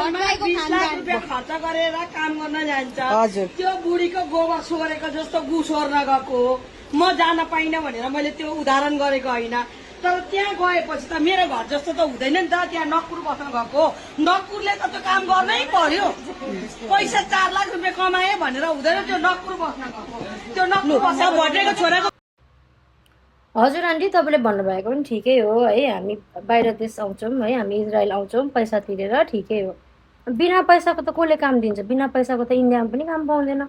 खर्च गरेर काम गर्न जान्छ त्यो बुढीको गोबर सोरेको जस्तो गु सोर्न गएको म जान पाइनँ भनेर मैले त्यो उदाहरण गरेको होइन तर त्यहाँ गएपछि त मेरो घर जस्तो त हुँदैन नि त त्यहाँ नक्कुर बस्न गएको नक्कुरले त त्यो काम गर्नै पर्यो पैसा 4 लाख रुपियाँ कमाए भनेर हुँदैन त्यो नक्कुर बस्न गएको त्यो नक्कुर बस्न भटेको छोराको हजुर आन्टी तपाईँले भन्नुभएको पनि ठिकै हो है हामी बाहिर देश आउँछौँ है हामी इजरायल आउँछौँ पैसा तिरेर ठिकै हो बिना पैसाको त कसले काम दिन्छ बिना पैसाको त इन्डियामा पनि काम पाउँदैन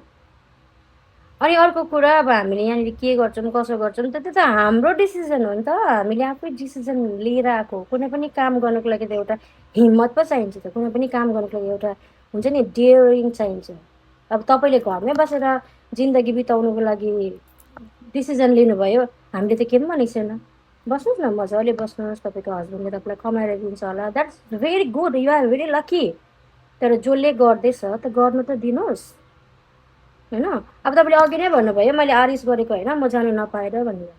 अनि अर्को कुरा अब हामीले यहाँनिर के गर्छौँ कसो गर्छौँ त्यो त हाम्रो डिसिजन हो नि त हामीले आफै डिसिजन लिएर आएको कुनै पनि काम गर्नुको लागि त एउटा हिम्मत पो चाहिन्छ त कुनै पनि काम गर्नुको लागि एउटा हुन्छ नि डेयरिङ चाहिन्छ अब तपाईँले घरमै बसेर जिन्दगी बिताउनुको लागि डिसिजन लिनुभयो हामीले त के पनि भनेको छैन बस्नुहोस् न मजाले बस्नुहोस् तपाईँको हस्बेन्डले तपाईँलाई कमाएर दिन्छ होला that's very good you are very lucky तर जसले गर्दैछ त गर्नु त दिनुहोस् होइन अब तपाईँले अघि नै भन्नुभयो मैले आरिस गरेको होइन म जानु नपाएर भनेर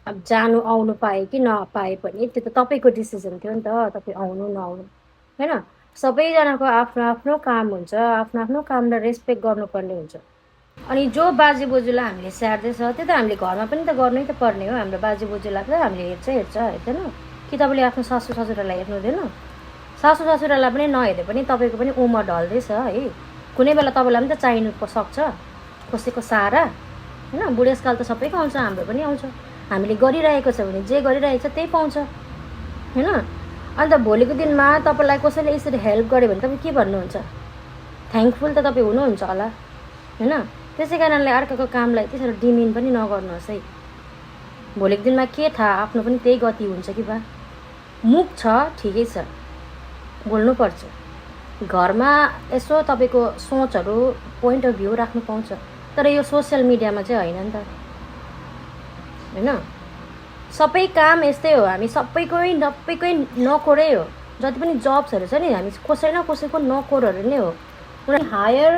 अब जानु आउनु पाएँ कि नपाए पनि त्यो त तपाईँको डिसिजन थियो नि त तपाईँ आउनु नआउनु होइन सबैजनाको आफ्नो आफ्नो काम हुन्छ आफ्नो आफ्नो कामलाई रेस्पेक्ट गर्नुपर्ने हुन्छ अनि जो बाजे बोजूलाई हामीले स्याहार्दैछ त्यो त हामीले घरमा पनि त गर्नै त पर्ने हो हाम्रो बाजे बोजूलाई त हामीले हेर्छ हेर्दैन कि तपाईँले आफ्नो सासू ससुरालाई हेर्नु हुँदैन सासू ससुरालाई पनि नहेर्दा पनि तपाईँको पनि उमर ढल्दैछ है कुनै बेला तपाईँलाई पनि त चाहिनु सक्छ कसैको सहारा होइन बुढेसकाल त सबैको आउँछ हाम्रो पनि आउँछ हामीले गरिरहेको छ भने जे गरिरहेको छ त्यही पाउँछ होइन अन्त भोलिको दिनमा तपाईँलाई कसैले यसरी हेल्प गर्यो भने तपाईँ के भन्नुहुन्छ थ्याङ्कफुल त तपाईँ हुनुहुन्छ होला होइन त्यसै कारणले अर्काको कामलाई त्यसरी डिमिन पनि नगर्नुहोस् है भोलिको दिनमा के थाहा आफ्नो पनि त्यही गति हुन्छ कि बा मुख छ ठिकै छ बोल्नुपर्छ घरमा यसो तपाईँको सोचहरू पोइन्ट अफ भ्यू राख्नु पाउँछ तर यो सोसियल मिडियामा चाहिँ होइन नि त होइन सबै काम यस्तै हो हामी सबैकै नकोरै हो जति पनि जब्सहरू छ नि हामी कसै न कसैको नकोरहरू नै हो उनीहरू हायर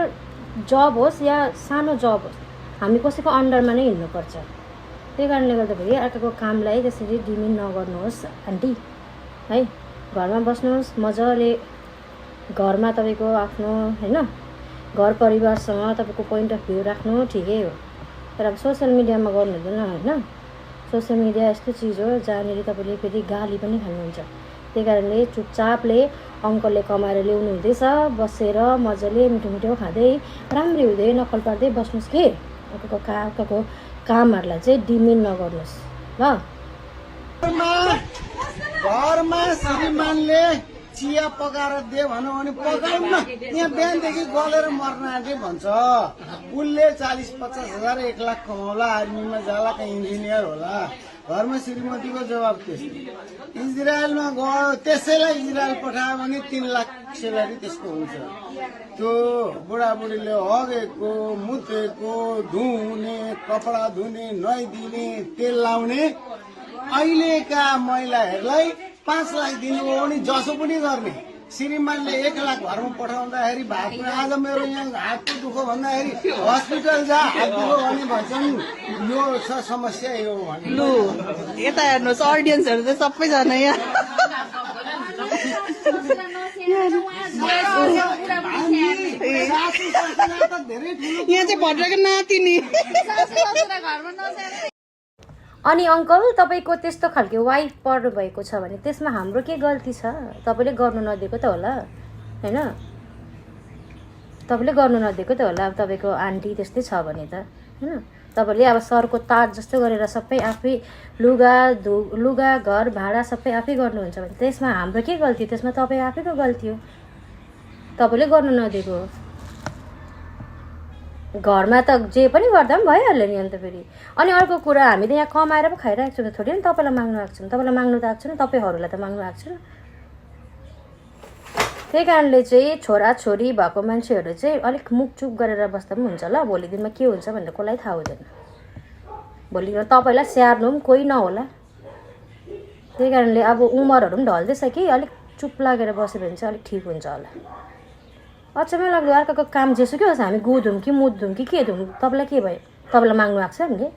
जब होस् या सानो जब होस् हामी कसैको अन्डरमा नै हिँड्नुपर्छ त्यही कारणले गर्दाखेरि अर्काको कामलाई त्यसरी डिमिन नगर्नुहोस् आन्टी है घरमा बस्नुहोस् मजाले घरमा तपाईँको आफ्नो होइन घर परिवारसँग तपाईँको पोइन्ट अफ भ्यू राख्नु ठिकै हो तर अब सोसियल मिडियामा गर्नु हुँदैन होइन सोसियल मिडिया यस्तो चिज हो जहाँनिर तपाईँले फेरि गाली पनि खानुहुन्छ त्यही कारणले चुपचापले अङ्कलले कमाएर ल्याउनु हुँदैछ बसेर मजाले मिठो मिठो खाँदै राम्रै हुँदै नक्कल पार्दै बस्नुहोस् कि अर्काको कामहरूलाई चाहिँ डिमिन नगर्नुहोस् ल घरमा श्रीमानले चिया पकाएर दे भनौँ भने पकाउँ न यहाँ बिहानदेखि गलेर मर्न आँटे भन्छ उसले 40-50 हजार 1 लाख कमाउला आर्मीमा जाला कहीँ इन्जिनियर होला घरमा श्रीमतीको जवाब त्यस्तै इजरायलमा गयो त्यसैलाई इजरायल पठायो भने 3 लाख सेलेरी त्यसको हुन्छ त्यो बुढाबुढीले हगेको मुतेको धुने कपडा धुने नुहाइदिने तेल लाउने अहिलेका महिलाहरूलाई 5 लाख दिनुभयो भने जसो पनि गर्ने श्रीमानले 1 लाख घरमा पठाउँदाखेरि भएको आज मेरो यहाँ हातको दुःख भन्दाखेरि हस्पिटल जा हात दुःख भन्ने भन्छन् यो छ समस्या यो भन्नु लु यता हेर्नुहोस् अडियन्सहरू चाहिँ सबैजना यहाँ यहाँ चाहिँ भद्रको नाति नि अनि अङ्कल तपाईँको त्यस्तो खालको वाइफ पर्नु भएको छ भने त्यसमा हाम्रो के गल्ती छ तपाईँले गर्नु नदिएको त होला होइन तपाईँले गर्नु नदिएको त होला अब तपाईँको आन्टी त्यस्तै छ भने त होइन तपाईँले अब सरको तार जस्तो गरेर सबै आफै लुगा घर भाडा सबै आफै गर्नुहुन्छ भने त्यसमा हाम्रो के गल्ती त्यसमा तपाईँ आफैको गल्ती हो तपाईँले गर्नु नदिएको घरमा त जे पनि गर्दा पनि भइहाल्यो नि अन्त फेरि अनि अर्को कुरा हामी त यहाँ कमाएर पो खाइरहेको छौँ थोरै नि तपाईँलाई माग्नु आएको छैन तपाईँलाई माग्नु त आएको छैन तपाईँहरूलाई त माग्नु आएको छैन त्यही कारणले चाहिँ छोराछोरी भएको मान्छेहरू चाहिँ अलिक मुखचुप गरेर बस्दा पनि हुन्छ ल भोलि दिनमा के हुन्छ भनेर कसलाई थाहा हुँदैन भोलि दिनमा तपाईँलाई स्याहार्नु पनि कोही नहोला त्यही कारणले अब उमरहरू पनि ढल्दैछ कि अलिक चुप लागेर बस्यो भने चाहिँ अलिक ठिक हुन्छ होला अचम्मै लाग्यो अर्काको काम जेसुकै होस् हामी गु धुम कि मुद धुम कि के धुम तपाईँलाई के भयो तपाईँलाई माग्नु आएको छ नि